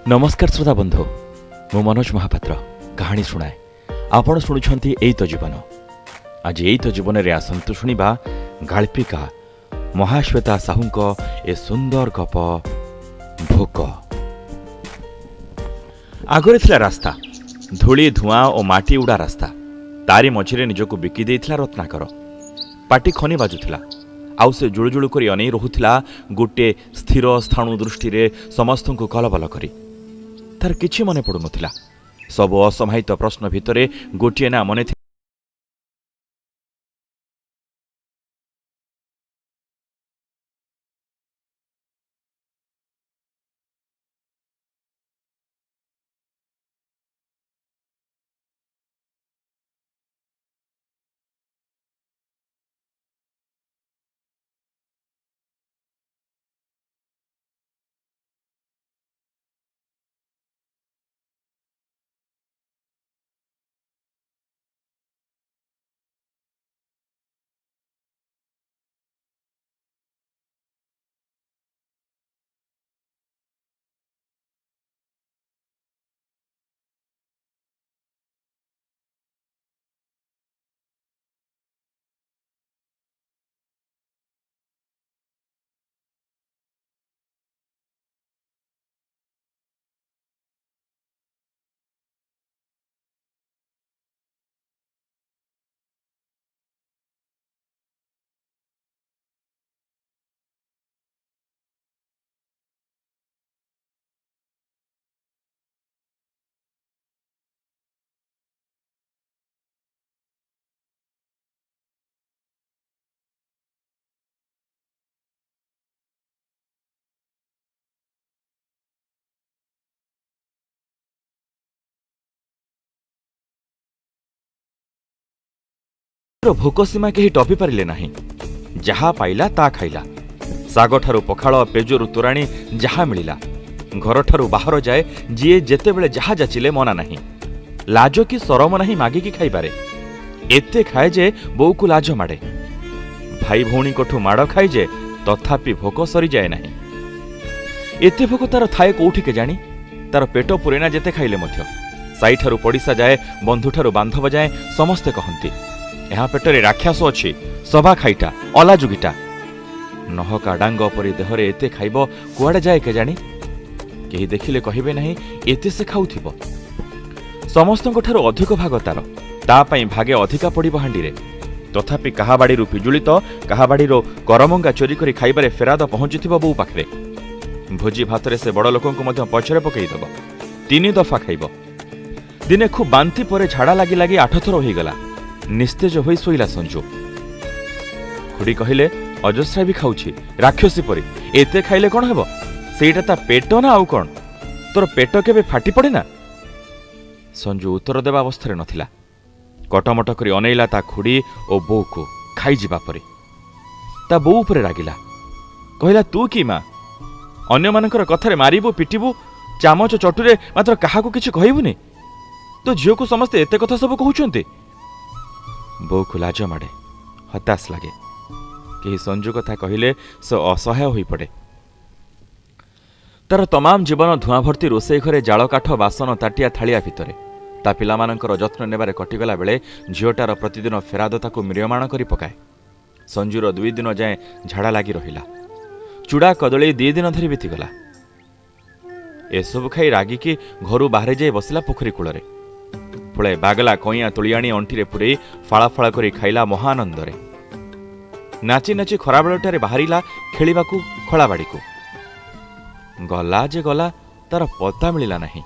ନମସ୍କାର ଶ୍ରୋତା ବନ୍ଧୁ, ମୁଁ ମନୋଜ ମହାପାତ୍ର କାହାଣୀ ଶୁଣାଏ। ଆପଣ ଶୁଣୁଛନ୍ତି ଏଇ ତ ଜୀବନ। ଆଜି ଏଇ ତ ଜୀବନରେ ଆସନ୍ତୁ ଶୁଣିବା ଗାଳ୍ପିକା ମହାଶ୍ୱେତା ସାହୁଙ୍କ ଏ ସୁନ୍ଦର ଗପ ଭୋକ। ଆଗରେ ଥିଲା ରାସ୍ତା, ଧୂଳି ଧୂଆଁ ଓ ମାଟି ଉଡ଼ା ରାସ୍ତା। ତାରି ମଝିରେ ନିଜକୁ ବିକି ଦେଇଥିଲା ରତ୍ନାକର। ପାଟି ଖନି ବାଜୁଥିଲା, ଆଉ ସେ ଜୁଳୁଜୁଳୁ କରି ଅନେଇ ରହୁଥିଲା ଗୋଟିଏ ସ୍ଥିର ସ୍ଥାଣୁ ଦୃଷ୍ଟିରେ ସମସ୍ତଙ୍କୁ କଲବଲ କରି। ତାର କିଛି ମନେ ପଡ଼ୁନଥିଲା। ସବୁ ଅସମାହିତ ପ୍ରଶ୍ନ ଭିତରେ ଗୋଟିଏ ନା ମନେ ଭୋକ ସୀମା କେହି ଟପି ପାରିଲେ ନାହିଁ। ଯାହା ପାଇଲା ତା ଖାଇଲା। ଶାଗଠାରୁ ପଖାଳ, ପେଜରୁ ତୋରାଣୀ, ଯାହା ମିଳିଲା। ଘରଠାରୁ ବାହାର ଯାଏ ଯିଏ ଯେତେବେଳେ ଯାହା ଯାଚିଲେ ମନା ନାହିଁ। ଲାଜ କି ସରମ ନାହିଁ ମାଗିକି ଖାଇବାରେ। ଏତେ ଖାଏ ଯେ ବୋଉକୁ ଲାଜ ମାଡ଼େ। ଭାଇ ଭଉଣୀଙ୍କଠୁ ମାଡ଼ ଖାଏ ଯେ ତଥାପି ଭୋକ ସରିଯାଏ ନାହିଁ। ଏତେ ଭୋକ ତାର ଥାଏ କୋଉଠି କେଜାଣି? ତାର ପେଟ ପୂରେନା ଯେତେ ଖାଇଲେ ମଧ୍ୟ। ସାଇଠାରୁ ପଡ଼ିଶା ଯାଏ, ବନ୍ଧୁଠାରୁ ବାନ୍ଧବ ଯାଏ ସମସ୍ତେ କହନ୍ତି, ଏହା ପେଟରେ ରାକ୍ଷସ ଅଛି, ସଭା ଖାଇଟା, ଅଲାଯୁଗୀଟା। ନହକା ଡାଙ୍ଗ ପରି ଦେହରେ ଏତେ ଖାଇବ କୁଆଡ଼େ ଯାଏ କେଜାଣି? କେହି ଦେଖିଲେ କହିବେ ନାହିଁ ଏତେ ସେ ଖାଉଥିବ। ସମସ୍ତଙ୍କଠାରୁ ଅଧିକ ଭାଗ ତାର, ତା ପାଇଁ ଭାଗେ ଅଧିକା ପଡ଼ିବ ହାଣ୍ଡିରେ। ତଥାପି କାହା ବାଡ଼ିରୁ ପିଜୁଳି ତ କାହା ବାଡ଼ିରୁ କରମଙ୍ଗା ଚୋରି କରି ଖାଇବାରେ ଫେରାଦ ପହଞ୍ଚୁଥିବ ବୋଉ ପାଖରେ। ଭୋଜି ଭାତରେ ସେ ବଡ଼ ଲୋକଙ୍କୁ ମଧ୍ୟ ପଛରେ ପକେଇଦେବ। 3 ଦଫା ଖାଇବ। ଦିନେ ଖୁବ୍ ବାନ୍ତି ପରେ ଝାଡ଼ା ଲାଗି ଲାଗି 8 ଥର ହୋଇଗଲା। ନିସ୍ତେଜ ହୋଇ ଶୋଇଲା ସଞ୍ଜୁ। ଖୁଡ଼ି କହିଲେ, ଅଜସ୍ରା ବି ଖାଉଛି ରାକ୍ଷସୀ ପରି, ଏତେ ଖାଇଲେ କ'ଣ ହେବ? ସେଇଟା ତା ପେଟ ନା ଆଉ କ'ଣ? ତୋର ପେଟ କେବେ ଫାଟି ପଡ଼େ ନା? ସଞ୍ଜୁ ଉତ୍ତର ଦେବା ଅବସ୍ଥାରେ ନଥିଲା। କଟମଟ କରି ଅନେଇଲା ତା ଖୁଡ଼ି ଓ ବୋଉକୁ ଖାଇଯିବା ପରେ। ତା ବୋଉ ଉପରେ ରାଗିଲା, କହିଲା, ତୁ କି ମା? ଅନ୍ୟମାନଙ୍କର କଥାରେ ମାରିବୁ ପିଟିବୁ, ଚାମଚ ଚଟୁରେ, ମାତ୍ର କାହାକୁ କିଛି କହିବୁନି? ତୋ ଝିଅକୁ ସମସ୍ତେ ଏତେ କଥା ସବୁ କହୁଛନ୍ତି। ବୋଉକୁ ଲାଜ ମାଡ଼େ, ହତାଶ ଲାଗେ। କେହି ସଞ୍ଜୁ କଥା କହିଲେ ସେ ଅସହାୟ ହୋଇପଡ଼େ। ତାର ତମାମ ଜୀବନ ଧୂଆଁ ଭର୍ତ୍ତି ରୋଷେଇ ଘରେ ଜାଳକାଠ ବାସନ ତାଟିଆ ଥାଳିଆ ଭିତରେ ତା ପିଲାମାନଙ୍କର ଯତ୍ନ ନେବାରେ କଟିଗଲା ବେଳେ ଝିଅଟାର ପ୍ରତିଦିନ ଫେରାଦ ତାକୁ ମ୍ରିୟମାଣ କରି ପକାଏ। ସଞ୍ଜୁର 2 ଦିନ ଯାଏଁ ଝାଡ଼ା ଲାଗି ରହିଲା। ଚୂଡ଼ା କଦଳୀ 2 ଦିନ ଧରି ବିତିଗଲା। ଏସବୁ ଖାଇ ରାଗିକି ଘରୁ ବାହାରେ ଯାଇ ବସିଲା ପୋଖରୀ କୂଳରେ। ପୁଳାଏ ବାଗଲା କଇଁଆ ତୋଳି ଆଣି ଅଣ୍ଟିରେ ପୂରେଇ ଫାଳ ଫାଳ କରି ଖାଇଲା ମହାନନ୍ଦରେ। ନାଚି ନାଚି ଖରାବେଳଟାରେ ବାହାରିଲା ଖେଳିବାକୁ ଖଳାବାଡ଼ିକୁ। ଗଲା ଯେ ଗଲା, ତାର ପତ୍ତା ମିଳିଲା ନାହିଁ।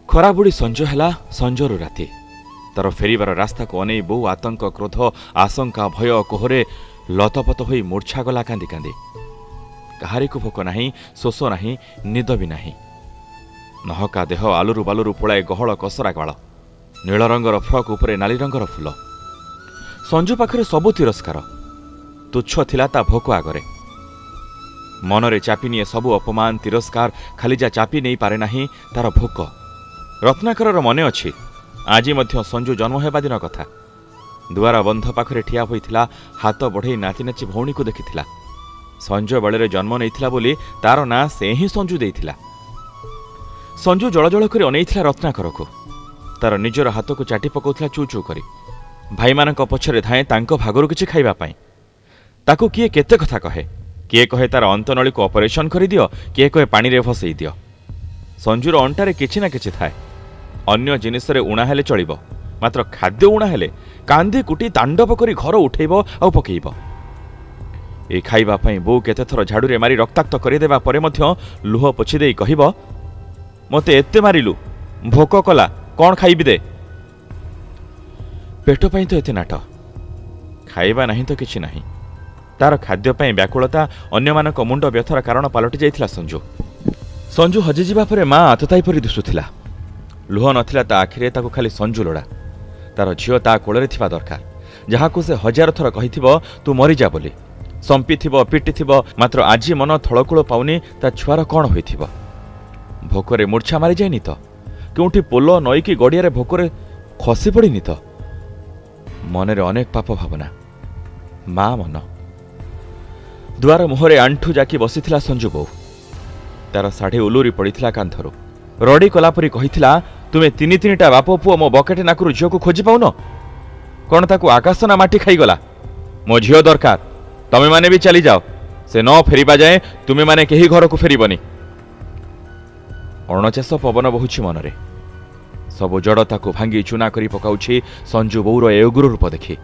ଖରା ବୁଡ଼ି ସଞ୍ଜ ହେଲା, ସଞ୍ଜରୁ ରାତି। ତାର ଫେରିବାର ରାସ୍ତାକୁ ଅନେଇ ବୋଉ ଆତଙ୍କ, କ୍ରୋଧ, ଆଶଙ୍କା, ଭୟ, କୋହରେ ଲତପତ ହୋଇ ମୂର୍ଚ୍ଛା ଗଲା କାନ୍ଦି କାନ୍ଦି। କାହାରିକୁ ଭୋକ ନାହିଁ, ଶୋଷ ନାହିଁ, ନିଦ ବି ନାହିଁ। ନହକା ଦେହ ଆଲୁରୁ ବାଲୁରୁ ପୁଳାଏ ଗହଳ କସରା ଗାଳ, ନୀଳ ରଙ୍ଗର ଫ୍ରକ୍ ଉପରେ ନାଲି ରଙ୍ଗର ଫୁଲ। ସଞ୍ଜୁ ପାଖରେ ସବୁ ତିରସ୍କାର ତୁଚ୍ଛ ଥିଲା ତା ଭୋକ ଆଗରେ। ମନରେ ଚାପି ନିଏ ସବୁ ଅପମାନ ତିରସ୍କାର, ଖାଲି ଯା ଚାପି ନେଇପାରେ ନାହିଁ ତାର ଭୋକ। ରତ୍ନାକରର ମନେ ଅଛି ଆଜି ମଧ୍ୟ ସଞ୍ଜୁ ଜନ୍ମ ହେବା ଦିନ କଥା। ଦୁଆର ବନ୍ଧ ପାଖରେ ଠିଆ ହୋଇଥିଲା, ହାତ ବଢ଼େଇ ନାଚି ନାଚି ଭଉଣୀକୁ ଦେଖିଥିଲା। ସଞ୍ଜ ବେଳରେ ଜନ୍ମ ନେଇଥିଲା ବୋଲି ତାର ନାଁ ସେ ହିଁ ସଞ୍ଜୁ ଦେଇଥିଲା। ସଞ୍ଜୁ ଜଳଜଳ କରି ଅନେଇଥିଲା ରତ୍ନାକରକୁ। ତାର ନିଜର ହାତକୁ ଚାଟି ପକାଉଥିଲା ଚୁ ଚୁ କରି। ଭାଇମାନଙ୍କ ପଛରେ ଧାଏଁ ତାଙ୍କ ଭାଗରୁ କିଛି ଖାଇବା ପାଇଁ। ତାକୁ କିଏ କେତେ କଥା କହେ। କିଏ କହେ ତାର ଅନ୍ତନଳୀକୁ ଅପରେସନ୍ କରିଦିଅ, କିଏ କହେ ପାଣିରେ ଭସେଇ ଦିଅ। ସଞ୍ଜୁର ଅଣ୍ଟାରେ କିଛି ନା କିଛି ଥାଏ। ଅନ୍ୟ ଜିନିଷରେ ଉଣା ହେଲେ ଚଳିବ, ମାତ୍ର ଖାଦ୍ୟ ଉଣା ହେଲେ କାନ୍ଦି କୁଟି ତାଣ୍ଡବ କରି ଘର ଉଠେଇବ ଆଉ ପକେଇବ। ଏ ଖାଇବା ପାଇଁ ବୋଉ କେତେଥର ଝାଡ଼ୁରେ ମାରି ରକ୍ତାକ୍ତ କରିଦେବା ପରେ ମଧ୍ୟ ଲୁହ ପୋଛି ଦେଇ କହିବ, ମୋତେ ଏତେ ମାରିଲୁ, ଭୋକ କଲା, କ'ଣ ଖାଇବି ଦେ। ପେଟ ପାଇଁ ତ ଏତେ ନାଟ, ଖାଇବା ନାହିଁ ତ କିଛି ନାହିଁ। ତାର ଖାଦ୍ୟ ପାଇଁ ବ୍ୟାକୁଳତା ଅନ୍ୟମାନଙ୍କ ମୁଣ୍ଡ ବ୍ୟଥାର କାରଣ ପାଲଟି ଯାଇଥିଲା ସଞ୍ଜୁ। ସଞ୍ଜୁ ହଜିଯିବା ପରେ ମା ଆତତାଇ ପରି ଦିଶୁଥିଲା। ଲୁହ ନଥିଲା ତା ଆଖିରେ, ତାକୁ ଖାଲି ସଞ୍ଜୁ ଲୋଡ଼ା। ତାର ଝିଅ ତା କୋଳରେ ଥିବା ଦରକାର, ଯାହାକୁ ସେ ହଜାର ଥର କହିଥିବ ତୁ ମରିଯା ବୋଲି, ସମ୍ପିଥିବ, ପିଟିଥିବ, ମାତ୍ର ଆଜି ମନ ଥଳକୂଳ ପାଉନି ତା ଛୁଆର କ'ଣ ହୋଇଥିବ। ଭୋକରେ ମୂର୍ଚ୍ଛା ମାରିଯାଇନି ତ? କେଉଁଠି ପୋଲ ନଈକି ଗଡ଼ିଆରେ ଭୋକରେ ଖସି ପଡ଼ିନି ତ? ମନରେ ଅନେକ ପାପ ଭାବନା। ମା ମନ ଦୁଆର ମୁହଁରେ ଆଣ୍ଠୁ ଜାକି ବସିଥିଲା ସଞ୍ଜୁ ବୋଉ। ତାର ଶାଢ଼ୀ ଉଲୁରି ପଡ଼ିଥିଲା କାନ୍ଧରୁ। ରଡ଼ି କଲା ପରି କହିଥିଲା, ତୁମେ ତିନି ତିନିଟା ବାପ ପୁଅ ମୋ ବକେଟେ ନାକରୁ ଝିଅକୁ ଖୋଜି ପାଉନ? କ'ଣ ତାକୁ ଆକାଶ ନା ମାଟି ଖାଇଗଲା? ମୋ ଝିଅ ଦରକାର, ତମେମାନେ ବି ଚାଲିଯାଅ। ସେ ନ ଫେରିବା ଯାଏଁ ତୁମେମାନେ କେହି ଘରକୁ ଫେରିବନି। ଅଣଚାଷ ପବନ ବହୁଛି ମନରେ। ସବୁ ଜଡ଼ ତାକୁ ଭାଙ୍ଗି ଚୁନା କରି ପକାଉଛି ସଞ୍ଜୁ ବୋଉର ଏ ଉଗ୍ର ରୂପ ଦେଖି।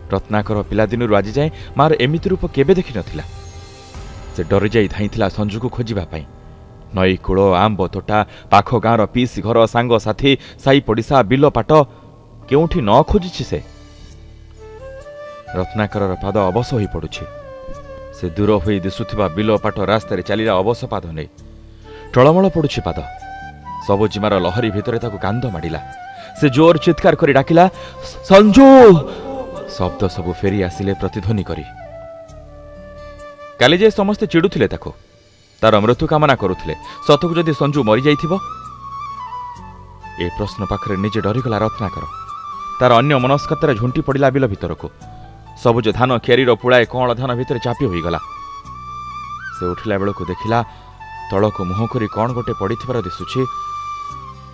ରତ୍ନାକର ପିଲାଦିନରୁ ଆଜି ଯାଏଁ ମାର ଏମିତି ରୂପ କେବେ ଦେଖିନଥିଲା। ସେ ଡରିଯାଇ ଧାଇଁଥିଲା ସଞ୍ଜୁକୁ ଖୋଜିବା ପାଇଁ। ନଈ କୂଳ, ଆମ୍ବ ତୋଟା, ପାଖ ଗାଁର ପିଇସି ଘର, ସାଙ୍ଗସାଥି, ସାଇ ପଡ଼ିଶା, ବିଲ ପାଟ, କେଉଁଠି ନ ଖୋଜିଛି ସେ। ରତ୍ନାକରର ପାଦ ଅବଶ ହୋଇପଡ଼ୁଛି। ସେ ଦୂର ହୋଇ ଦିଶୁଥିବା ବିଲ ପାଟ ରାସ୍ତାରେ ଚାଲିଲା ଅବଶ ପାଦ ନେଇ। ଟଳମଳ ପଡ଼ୁଛି ପାଦ। ସବୁଜିମାର ଲହରୀ ଭିତରେ ତାକୁ କାନ୍ଦ ମାଡ଼ିଲା। ସେ ଜୋର ଚିତ୍କାର କରି ଡାକିଲା, ସଞ୍ଜୁ! ଶବ୍ଦ ସବୁ ଫେରି ଆସିଲେ ପ୍ରତିଧ୍ୱନି କରି। କାଲି ଯେ ସମସ୍ତେ ଚିଡୁଥିଲେ ତାକୁ, ତାର ମୃତ୍ୟୁ କାମନା କରୁଥିଲେ, ସତକୁ ଯଦି ସଞ୍ଜୁ ମରିଯାଇଥିବ? ଏ ପ୍ରଶ୍ନ ପାଖରେ ନିଜେ ଡରିଗଲା ରତ୍ନାକର। ତାର ଅନ୍ୟ ମନସ୍କତାରେ ଝୁଣ୍ଟି ପଡ଼ିଲା ବିଲ ଭିତରକୁ। ସବୁଜ ଧାନ କିଆରୀର ପୁଳାଏ କଅଁଳ ଧାନ ଭିତରେ ଚାପି ହୋଇଗଲା। ସେ ଉଠିଲା ବେଳକୁ ଦେଖିଲା ତଳକୁ ମୁହଁ କରି କ'ଣ ଗୋଟେ ପଡ଼ିଥିବାର ଦିଶୁଛି।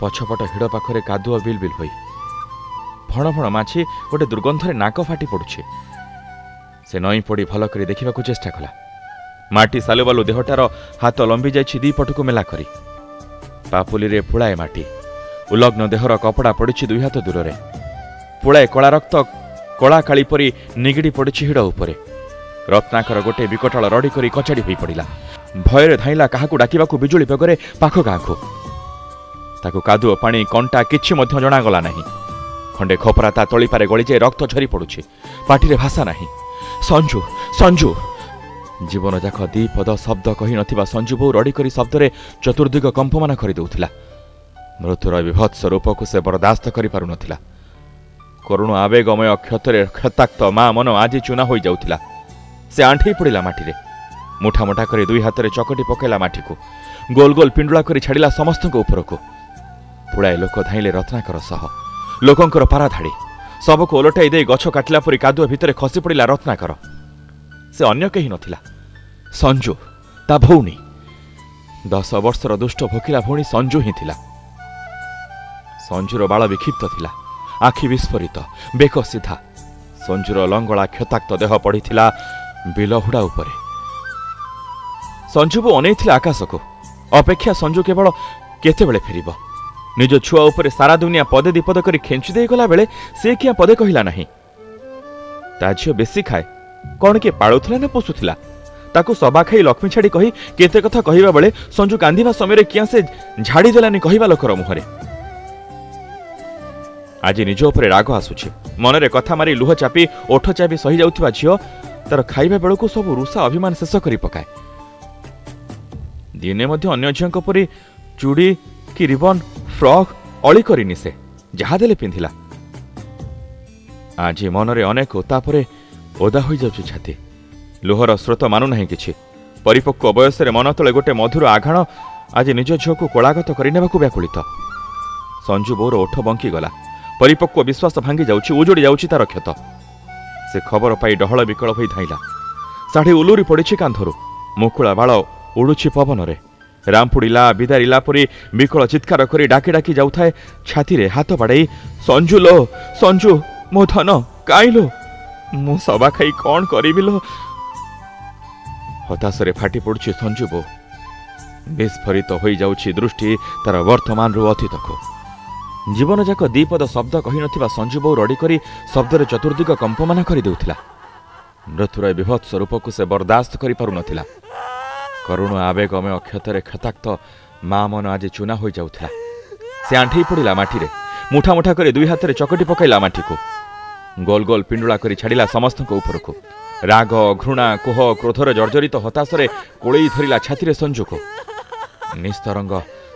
ପଛପଟ ହିଡ଼ ପାଖରେ କାଦୁଅ ବିଲ୍ ବିଲ୍ ହୋଇ ଭଣ ଭଣ ମାଛି ଗୋଟେ ଦୁର୍ଗନ୍ଧରେ ନାକ ଫାଟି ପଡ଼ୁଛି। ସେ ନଇଁ ପଡ଼ି ଭଲ କରି ଦେଖିବାକୁ ଚେଷ୍ଟା କଲା। ମାଟି ସାଲୁବାଲୁ ଦେହଟାର ହାତ ଲମ୍ବି ଯାଇଛି ଦି ପଟକୁ ମେଲା କରି। ପାପୁଲିରେ ପୁଳାଏ ମାଟି। ଉଲଗ୍ନ ଦେହର କପଡ଼ା ପଡ଼ିଛି ଦୁଇ ହାତ ଦୂରରେ। ପୁଳାଏ କଳା ରକ୍ତ କଳା କାଳି ପରି ନିଗିଡ଼ି ପଡ଼ିଛି ହିଡ଼ ଉପରେ। ରତ୍ନାକର ଗୋଟେ ବିକଟାଳ ରଡ଼ି କରି କଚାଡ଼ି ହୋଇପଡ଼ିଲା। ଭୟରେ ଧାଇଁଲା କାହାକୁ ଡାକିବାକୁ ବିଜୁଳି ବେଗରେ ପାଖ ଗାଁକୁ। ତାକୁ କାଦୁଅ ପାଣି କଣ୍ଟା କିଛି ମଧ୍ୟ ଜଣାଗଲା ନାହିଁ। ଖଣ୍ଡେ ଖପରା ତା ତଳିପାରେ ଗଳିଯାଇ ରକ୍ତ ଝରି ପଡ଼ୁଛି। ପାଟିରେ ଭାଷା ନାହିଁ। ସଞ୍ଜୁ, ସଞ୍ଜୁ! ଜୀବନଯାକ ଦି ପଦ ଶବ୍ଦ କହିନଥିବା ସଞ୍ଜୁ ବୋଉ ରଡ଼ି କରି ଶବ୍ଦରେ ଚତୁର୍ଦିଗ କମ୍ପମାନ କରିଦେଉଥିଲା। ମୃତ୍ୟୁର ବିଭତ୍ସ ରୂପକୁ ସେ ବରଦାସ୍ତ କରିପାରୁନଥିଲା। କରୁଣ ଆବେଗମୟ କ୍ଷତରେ କ୍ଷତାକ୍ତ ମା ମନ ଆଜି ଚୁନା ହୋଇଯାଉଥିଲା। ସେ ଆଣ୍ଠେଇ ପଡ଼ିଲା ମାଟିରେ। ମୁଠା ମୁଠା କରି ଦୁଇ ହାତରେ ଚକଟି ପକାଇଲା ମାଟିକୁ। ଗୋଲ ଗୋଲ ପିଣ୍ଡୁଳା କରି ଛାଡ଼ିଲା ସମସ୍ତଙ୍କ ଉପରକୁ। ପୁଳାଏ ଲୋକ ଧାଇଁଲେ ରତ୍ନାକର ସହ। ଲୋକଙ୍କର ପାରାଧାଡ଼ି। ଶବକୁ ଓଲଟାଇ ଦେଇ ଗଛ କାଟିଲା ପରି କାଦୁଅ ଭିତରେ ଖସି ପଡ଼ିଲା ରତ୍ନାକର। ସେ ଅନ୍ୟ କେହି ନଥିଲା, ସଞ୍ଜୁ, ତା ଭଉଣୀ। 10 ବର୍ଷର ଦୁଷ୍ଟ ଭୋକିଲା ଭଉଣୀ ସଞ୍ଜୁ ହିଁ ଥିଲା। ସଞ୍ଜୁର ବାଳ ବିକ୍ଷିପ୍ତ ଥିଲା, ଆଖି ବିସ୍ଫୋରିତ, ବେକ ସିଧା। ସଞ୍ଜୁର ଲଙ୍ଗଳା କ୍ଷତାକ୍ତ ଦେହ ପଡ଼ିଥିଲା ବିଲହୁଡ଼ା ଉପରେ। ସଞ୍ଜୁକୁ ଅନେଇଥିଲା ଆକାଶକୁ। ଅପେକ୍ଷା ସଞ୍ଜୁ କେବଳ କେତେବେଳେ ଫେରିବ। ନିଜ ଛୁଆ ଉପରେ ସାରା ଦୁନିଆ ପଦେ ଦିପଦ କରି ଖେଞ୍ଚି ଦେଇଗଲା ବେଳେ ସେ କିଆଁ ପଦେ କହିଲା ନାହିଁ। ତା ଝିଅ ବେଶୀ ଖାଏ, କ'ଣ କିଏ ପାଳୁଥିଲା ନା ପୋଷୁଥିଲା? ତାକୁ ସବା ଖାଇ ଲକ୍ଷ୍ମୀ ଛାଡ଼ି କହି କେତେ କଥା କହିବା ବେଳେ ସଞ୍ଜୁ କାନ୍ଦିବା ସମୟରେ କିଆଁ ସେ ଝାଡ଼ି ଦେଲାନି କହିବା ଲୋକର ମୁହଁରେ। ଆଜି ନିଜ ଉପରେ ରାଗ ଆସୁଛି। ମନରେ କଥା ମାରି ଲୁହ ଚାପି ଓଠ ଚାପି ସହିଯାଉଥିବା ଝିଅ ତାର ଖାଇବା ବେଳକୁ ସବୁ ରୁଷା ଅଭିମାନ ଶେଷ କରି ପକାଏ। ଦିନେ ମଧ୍ୟ ଅନ୍ୟ ଝିଅଙ୍କ ପରି ଚୁଡ଼ି କି ରିବନ୍ ଫ୍ରକ୍ ଅଳି କରିନି ସେ, ଯାହା ଦେଲେ ପିନ୍ଧିଲା। ଆଜି ମନରେ ଅନେକ ଉତ୍ତାପରେ ଓଦା ହୋଇଯାଉଛି ଛାତି। ଲୁହର ସ୍ରୋତ ମାନୁନାହିଁ କିଛି। ପରିପକ୍ୱ ବୟସରେ ମନ ତଳେ ଗୋଟେ ମଧୁର ଆଘାଣ ଆଜି ନିଜ ଝିଅକୁ କୋଳାଗତ କରିନେବାକୁ ବ୍ୟାକୁଳିତ। ସଞ୍ଜୁ ବୋଉର ଓଠ ବଙ୍କିଗଲା। ପରିପକ୍ୱ ବିଶ୍ୱାସ ଭାଙ୍ଗି ଯାଉଛି, ଉଜୁଡ଼ି ଯାଉଛି ତାର କ୍ଷତ। ସେ ଖବର ପାଇ ଡହଳ ବିକଳ ହୋଇ ଧାଇଁଲା। ଶାଢ଼ୀ ଉଲୁରି ପଡ଼ିଛି କାନ୍ଧରୁ, ମୁକୁଳା ବାଳ ଉଡ଼ୁଛି ପବନରେ। ରାମ୍ପୁଡ଼ିଲା ବିଦାରିଲା ପରି ବିକଳ ଚିତ୍କାର କରି ଡାକି ଡାକି ଯାଉଥାଏ, ଛାତିରେ ହାତ ବାଡ଼େଇ, ସଞ୍ଜୁ ଲୋ, ସଞ୍ଜୁ, ମୋ ଧନ କାଇଁ ଲୋ, ମୁଁ ସବା ଖାଇ କ'ଣ କରିବି ଲୋ। ହତାଶରେ ଫାଟି ପଡ଼ୁଛି ସଞ୍ଜୁ ବୋଉ। ବିସ୍ଫୋରିତ ହୋଇଯାଉଛି ଦୃଷ୍ଟି ତାର ବର୍ତ୍ତମାନରୁ ଅତୀତକୁ। ଜୀବନଯାକ ଦ୍ୱିପଦ ଶବ୍ଦ କହିନଥିବା ସଞ୍ଜୁ ବୋଉ ରଡ଼ି କରି ଶବ୍ଦରେ ଚତୁର୍ଦିଗ କମ୍ପମାନ କରିଦେଉଥିଲା। ମୃତ୍ୟୁର ଏ ବିଭତ୍ସ ରୂପକୁ ସେ ବରଦାସ୍ତ କରିପାରୁନଥିଲା। କରୁଣ ଆବେଗମୟ କ୍ଷତରେ କ୍ଷତାକ୍ତ ମା ମନ ଆଜି ଚୁନା ହୋଇଯାଉଥିଲା। ସେ ଆଣ୍ଠେଇ ପଡ଼ିଲା ମାଟିରେ, ମୁଠା ମୁଠା କରି ଦୁଇ ହାତରେ ଚକଟି ପକାଇଲା ମାଟିକୁ, ଗୋଲ ଗୋଲ ପିଣ୍ଡୁଳା କରି ଛାଡ଼ିଲା ସମସ୍ତଙ୍କ ଉପରକୁ। ରାଗ, ଘୃଣା, କୋହ, କ୍ରୋଧରେ ଜର୍ଜରିତ ହତାଶରେ କୋଳେଇ ଧରିଲା ଛାତିରେ ସଞ୍ଜୁକୁ। ନିସ୍ତରଙ୍ଗ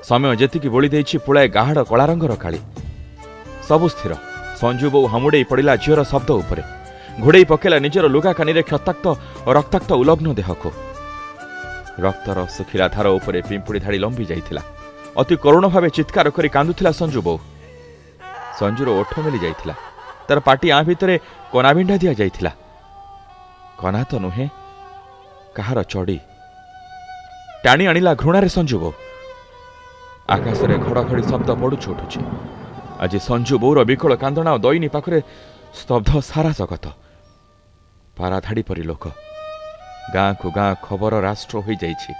ସମୟ ଯେତିକି ବୋଳି ଦେଇଛି ପୁଳାଏ ଗାଢ଼ କଳା ରଙ୍ଗର କାଳି। ସବୁ ସ୍ଥିର। ସଞ୍ଜୁ ବୋଉ ହାମୁଡ଼େଇ ପଡ଼ିଲା ଝିଅର ଶବ୍ଦ ଉପରେ, ଘୋଡ଼େଇ ପକାଇଲା ନିଜର ଲୁଗା କାନିରେ କ୍ଷତାକ୍ତ ରକ୍ତାକ୍ତ ଉଲଗ୍ନ ଦେହକୁ। ରକ୍ତର ଶୁଖିଲା ଧାର ଉପରେ ପିମ୍ପୁଡ଼ି ଧାଡ଼ି ଲମ୍ବି ଯାଇଥିଲା। ଅତି କରୁଣ ଭାବେ ଚିତ୍କାର କରି କାନ୍ଦୁଥିଲା ସଞ୍ଜୁ ବୋଉ। ସଞ୍ଜୁର ଓଠ ମେଲି ଯାଇଥିଲା, ତାର ପାଟି ଆଁ ଭିତରେ କନାବିଣ୍ଡା ଦିଆଯାଇଥିଲା। କନା ତ ନୁହେଁ, କାହାର ଚଡ଼ି ଟାଣି ଆଣିଲା ଘୃଣାରେ ସଞ୍ଜୁ ବୋଉ। ଆକାଶରେ ଘଡ଼ଘଡ଼ି ଶବ୍ଦ ପଡ଼ୁଛି ଉଠୁଛି। ଆଜି ସଞ୍ଜୁ ବୋଉର ବିକଳ କାନ୍ଦଣା ଓ ଦଇନି ପାଖରେ ସ୍ତବ୍ଧ ସାରା ଜଗତ। ପାରାଧାଡ଼ି ପରି ଲୋକ, ଗାଁକୁ ଗାଁ ଖବର ରାଷ୍ଟ୍ର ହୋଇଯାଇଛି।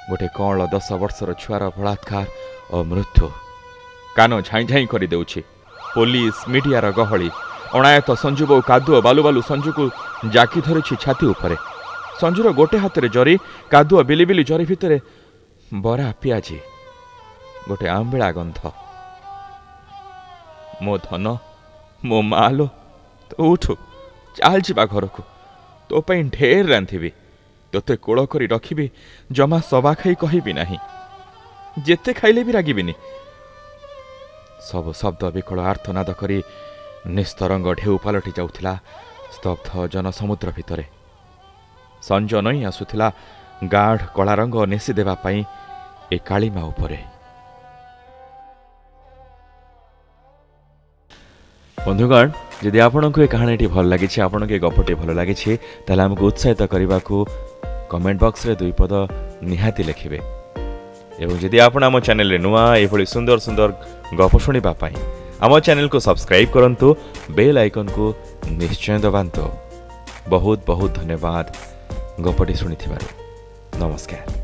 ଗୋଟେ କଅଁଳ 10 ବର୍ଷର ଛୁଆର ବଳାତ୍କାର ଓ ମୃତ୍ୟୁ କାନ ଝାଇଁ ଝାଇଁ କରିଦେଉଛି। ପୋଲିସ, ମିଡିଆର ଗହଳି। ଅଣାୟତ ସଞ୍ଜୁ ବୋଉ କାଦୁଅ ବାଲୁ ବାଲୁ ସଞ୍ଜୁକୁ ଜାକି ଧରିଛି ଛାତି ଉପରେ। ସଞ୍ଜୁର ଗୋଟେ ହାତରେ ଜରି, କାଦୁଅ ବିଲି ବିଲି ଜରି ଭିତରେ ବରା ପିଆଜି, ଗୋଟେ ଆମ୍ବିଳା ଗନ୍ଧ। ମୋ ଧନ, ମୋ ମା ଲୋ, ତୁ ଉଠୁ, ଚାଲ ଯିବା ଘରକୁ। ତୋ ପାଇଁ ଢେର ରାନ୍ଧିବି, ତୋତେ କୋଳ କରି ରଖିବି, ଜମା ସବା ଖାଇ କହିବି ନାହିଁ, ଯେତେ ଖାଇଲେ ବି ରାଗିବିନି। ସବୁ ଶବ୍ଦ ବିକଳ ଆର୍ତ୍ତନାଦ କରି ନିସ୍ତରଙ୍ଗ ଢେଉ ପାଲଟି ଯାଉଥିଲା ସ୍ତବ୍ଧ ଜନସମୁଦ୍ର ଭିତରେ। ସଞ୍ଜ ନଇଁ ଆସୁଥିଲା ଗାଢ଼ କଳା ରଙ୍ଗ ନେସି ଦେବା ପାଇଁ ଏ କାଳିମା ଉପରେ। ବନ୍ଧୁଗଣ, ଯଦି ଆପଣଙ୍କୁ ଏ କାହାଣୀଟି ଭଲ ଲାଗିଛି, ଆପଣଙ୍କୁ ଏ ଗପଟି ଭଲ ଲାଗିଛି, ତାହେଲେ ଆମକୁ ଉତ୍ସାହିତ କରିବାକୁ କମେଣ୍ଟ ବକ୍ସରେ ଦୁଇ ପଦ ନିହାତି ଲେଖିବେ। ଏବଂ ଯଦି ଆପଣ ଆମ ଚ୍ୟାନେଲରେ ନୂଆ, ଏଭଳି ସୁନ୍ଦର ସୁନ୍ଦର ଗପ ଶୁଣିବା ପାଇଁ ଆମ ଚ୍ୟାନେଲକୁ ସବସ୍କ୍ରାଇବ୍ କରନ୍ତୁ, ବେଲ୍ ଆଇକନ୍କୁ ନିଶ୍ଚୟ ଦବାନ୍ତୁ। ବହୁତ ବହୁତ ଧନ୍ୟବାଦ ଗପଟି ଶୁଣିଥିବାରୁ। ନମସ୍କାର।